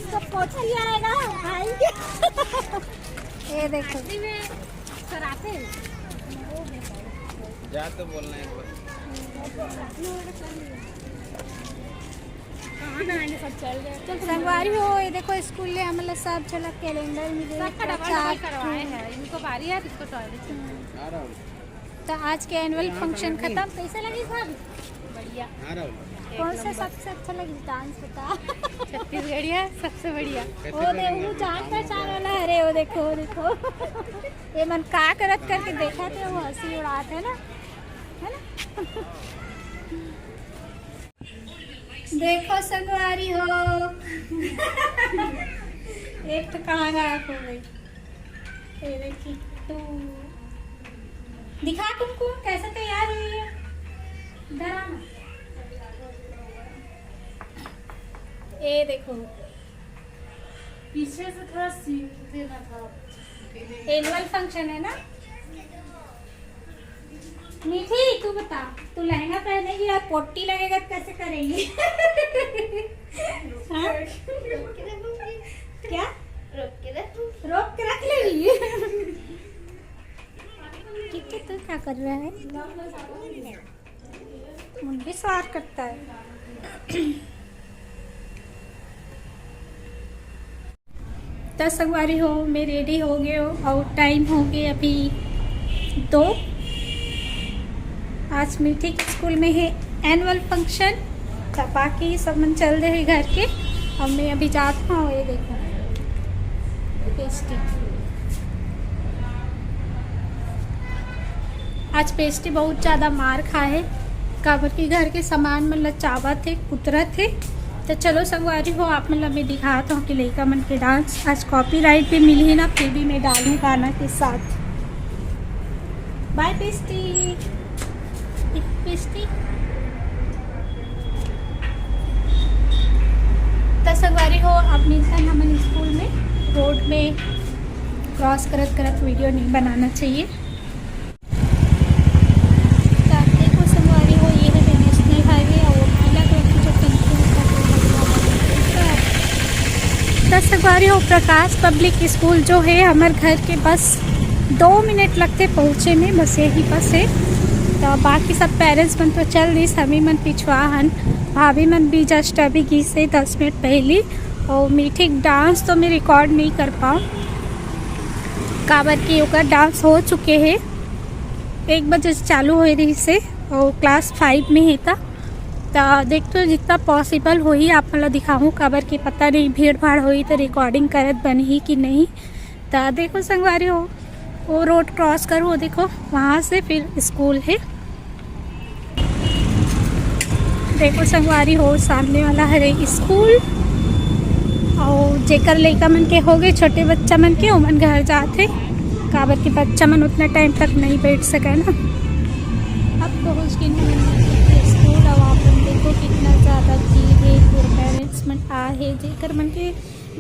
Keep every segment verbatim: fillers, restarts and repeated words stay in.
इसको पोछा लिया आएगा भाई। ये देखो। जा तो बोलना है एक बार। संगवारी हो, ये देखो स्कूल ले हमला सब झलक कैलेंडर मिले, सबका डबल डबल करवाए हैं। इनको बारी है, इसको टॉयलेट। तो आज के एनुअल फंक्शन खत्म। कैसे लगी भाभी? बढ़िया। कौन सा सबसे अच्छा लगी डांस बता? छत्तीसगढ़िया सबसे बढ़िया। वो दे, वो जान पहचान वाला है रे, वो देखो, वो देखो। ये मन का करत करके देखा थे, वो हंसी उड़ात है ना, है ना? देखो संगवारी हो। एक तो कहाँ गायब हो गई। ये देखिए, तू दिखा कुमकुम कैसे तैयार हुई है। इधर आना। ये देखो, पीछे से थोड़ा सीन देना था। एनुअल फंक्शन है ना। मीठी, तू बता, तू लहंगा पहनेगी और पोटी लगेगा तो कैसे करेगी? हाँ? क्या? रोक के रख। रोक के रख लेगी। ठीक है, तू क्या कर रहा है? मुंडी सवार करता है। तो संगवारी हो, मैं रेडी हो गए हो और टाइम हो गए अभी दो। आज मीठी के स्कूल में है एनुअल फंक्शन, तो बाकी सब मन चल रहे घर के। और मैं अभी जाता हूँ, ये देखो पेस्टी। आज पेस्टी बहुत ज़्यादा मार खाए, काबर कि घर के सामान मन ल चावत हे, कुतरत हे। तो चलो संगवारी हो, आप मन ल मैं दिखात हूँ कि लइका मन के डांस। आज कॉपीराइट भी मिली है ना, फिर भी मैं डालूँ गाना के साथ। बाय पेस्टी, पेस्टी। तो संगवारी हो, अब मिलता है हमन स्कूल में। रोड में क्रॉस करत करत वीडियो नहीं बनाना चाहिए। तो आप देखो संगवारी हो, ये है नेशनल हाईवे और पीला कलर की जो टंकी है, उसका कोई हवा नहीं है। तो संगवारी हो, प्रकाश पब्लिक स्कूल जो है हमारे घर के बस दो मिनट लगथे पहुँचे में, बस यही बस है। तो बाकी सब पेरेंट्स मन तो चल दिस, हमी मन पिछवा हन। भाभी मन भी जस्ट अभी गिस हे दस मिनट पहली। और मीठी डांस तो मैं रिकॉर्ड नहीं कर पाऊँ, काबर कि ओकर डांस हो चुके हे, एक बजे से चालू होए रहिस हे और क्लास फाइव में हे। त त देखथों, जितना पॉसिबल होही आप मन ल दिखाहूँ, काबर कि पता नहीं भीड़ भाड़ होही तो रिकॉर्डिंग करत बनही कि नहीं। त देखो संगवारी हो, वो रोड क्रॉस करूँ, वो देखो वहाँ से फिर स्कूल है। देखो संगवारी हो, सामने वाला हरे स्कूल, और जेकर लइका मन के हो गए, छोटे बच्चा मन के, ओमन घर जाथे, काबर कि बच्चा मन उतना टाइम तक नहीं बैठ सके ना। अब पहुँच गए हमन के स्कूल। अब आप मन देखो कितना ज़्यादा भीड़ है, पूरे पेरेंट्स मन आ है, जेकर मन के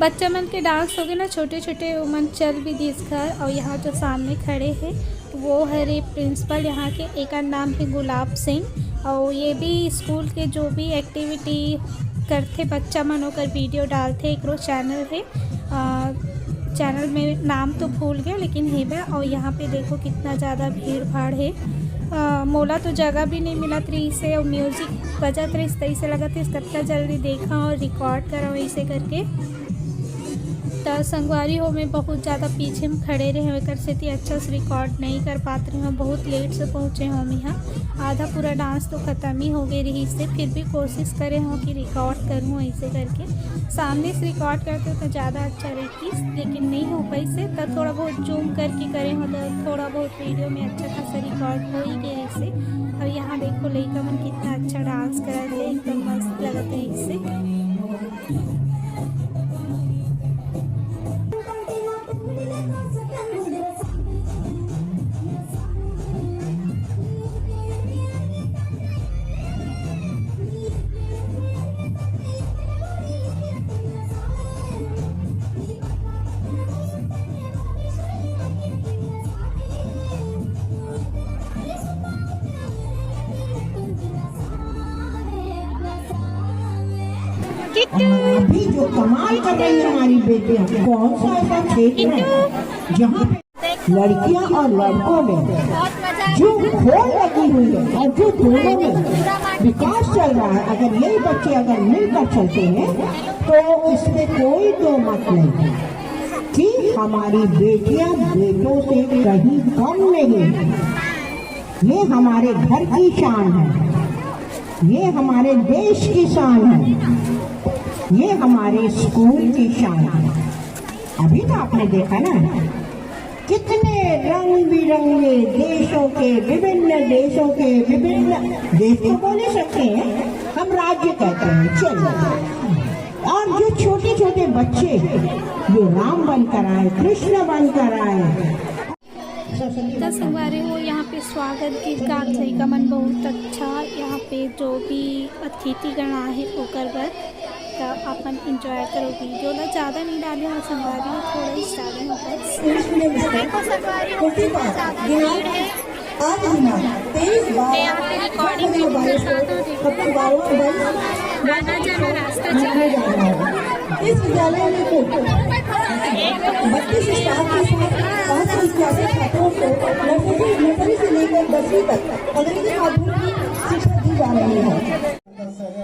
बच्चा मन के डांस होगे ना छोटे छोटे, ओमन चल भी दिस घर। और यहाँ जो सामने खड़े हे वो हरे प्रिंसिपल यहाँ के, एकर नाम है गुलाब सिंह। और ये भी स्कूल के जो भी एक्टिविटी करथे बच्चा मन, ओकर वीडियो डालथे, एकरो चैनल है। चैनल में नाम तो भूल गए लेकिन हेबे। और यहाँ पे देखो कितना ज़्यादा भीड़ भाड़ है। अ, मोला तो जगह भी नहीं मिलत रहिस हे और म्यूजिक बजत रहिस, तइसे लगत रहिस कतना जल्दी देखा और रिकॉर्ड करा, वैसे करके। त संगवारी हो, मैं बहुत ज़्यादा पीछे में खड़े रहे हूँ, एकर सेती अच्छा से रिकॉर्ड नहीं कर पात रहे हूँ। बहुत लेट से पहुँचे हूँ हम यहाँ। आधा पूरा डांस तो ख़त्म ही हो गए रहिस हे, फिर भी कोशिश करे हूँ कि रिकॉर्ड करूँ ऐसे करके। सामने से रिकॉर्ड करते तो ज़्यादा अच्छा रहती, लेकिन नहीं हो पाइस हे। त थोड़ा बहुत जूम करके करे हूँ तो थोड़ा बहुत वीडियो में अच्छा खासा रिकॉर्ड हो ही गए रहिस हे। और यहाँ देखो लइका मन कितना अच्छा डांस करत हे, एकदम मस्त लगत रहिस हे। कि अभी जो कमाल कर रही है हमारी बेटियां, कौन सा ऐसा क्षेत्र है जहाँ पे लड़कियां और लड़कों में जो होड़ लगी हुई है और जो दोनों में विकास चल रहा है, अगर यही बच्चे अगर मिलकर चलते हैं तो इसमें कोई दो मत नहीं कि हमारी बेटियां बेटों से कहीं कम नहीं। ये हमारे घर की शान है, ये हमारे देश की शान है, ये हमारे स्कूल की शान है। अभी तो आपने देखा ना, कितने रंग बिरंगे देशों के, विभिन्न देशों के, विभिन्न देश तो बोल ही सकते हैं, हम राज्य कहते हैं, चलो। और जो छोटे छोटे बच्चे जो राम बनकर आए, कृष्ण बनकर आए, तो संगवारी हो, यहाँ पे स्वागत गीत गात लइका मन बहुत अच्छा। यहाँ पे जो भी अतिथिगण आहे ओकर बर, तो अपन एंजॉय करो। वीडियो ला ज़्यादा नहीं डाले हो संगवारी हो, थोड़ा ही डाले हो बस। इंग्लिश मीडियम स्कूल, कुर्सी पार्क, दिनांक आठ दिनांक तेईस बारह दो हज़ार बाईस को कक्षा बारह बाईस आना जाना रास्ता मनाया जा रहा है। इस विद्यालय में कुल बत्तीस स्टाफ के साथ पाँच सौ इक्यासी छात्रों को नर्सरी नर्सरी से लेकर दसवीं तक अंग्रेजी माध्यम की शिक्षा दी जा रही है।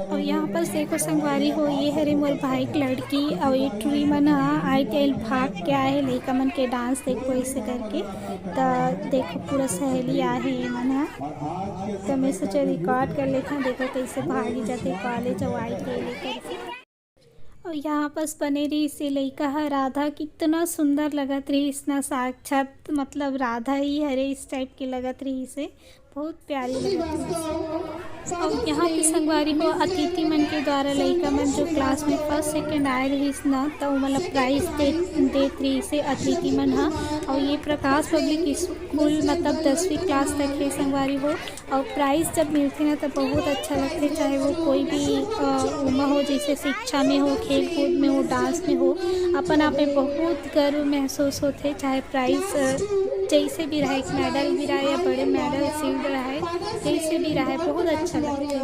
और यहाँ पर देखो संगवारी हो, ये हरे मोर भाई के लड़की और ये टुरी मन ह आए के भाग के आए हे लइका मन के डांस देखो ऐसे करके। त देखो पूरा सहेली आहे ये मन ह। त मैं सोचे रिकॉर्ड कर लेता, देखो कैसे भागी जाते कॉलेज और आई के लेकर के। और यहाँ पास बने रहिस हे लइका ह राधा, कितना सुंदर लगत रहिस ना, साक्षात मतलब राधा ही हरे इस टाइप के लगत रहिस हे, बहुत प्यारी लगत रहिस। और यहाँ पे संगवारी हो अतिथि मन के द्वारा लइका मन जो क्लास में फर्स्ट सेकंड आए रहिस ना, तो मतलब प्राइज दे देत रहिस हे अतिथि मन ह। और ये प्रकाश पब्लिक स्कूल मतलब दसवीं क्लास तक है संगवारी हो। और प्राइज जब मिलथे ना, तो बहुत अच्छा लगथे, चाहे वो कोई भी, अ, उमा हो, जैसे शिक्षा में हो, खेल कूद में हो, डांस में हो, अपन आप में बहुत गर्व महसूस होथे। चाहे प्राइज, अ, जैसे भी रहे, एक मेडल भी रहे या बड़े मेडल, शील्ड रहे, जैसे भी रहे, बहुत अच्छा लगथे।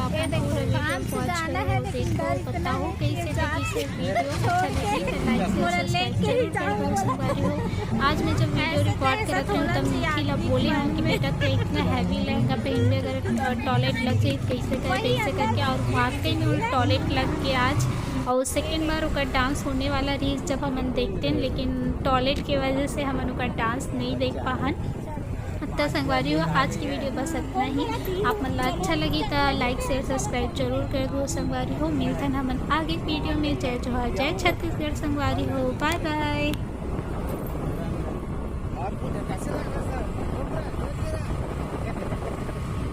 ये देखो, काम से जाना है, लेकिन डर इतना है कि ये जान वीडियो अच्छा लगे तो लाइक से सब्सक्राइब जरूर कर दो संगवारी हो। आज मैं जब वीडियो रिकॉर्ड करत रहूँ तब निखिल ला बोले हूँ कि बेटा, ते इतना हैवी लहंगा पहन ले, अगर टॉयलेट लग जाए कैसे कर, कैसे करके। और वाकई में वो टॉयलेट लग के आज, और सेकेंड बार ओकर डांस होने वाला रही जब हमन देखते हैं, लेकिन टॉयलेट की वजह से हमन ओकर डांस नहीं देख पाहन। त संगवारी हो, आज की वीडियो बस इतना ही। आप मन ला अच्छा लगी त लाइक शेयर सब्सक्राइब जरूर कर दो संगवारी हो। मिलथन हमन आगे वीडियो में। जय जोहार, जय छत्तीसगढ़ संगवारी हो, बाय बाय।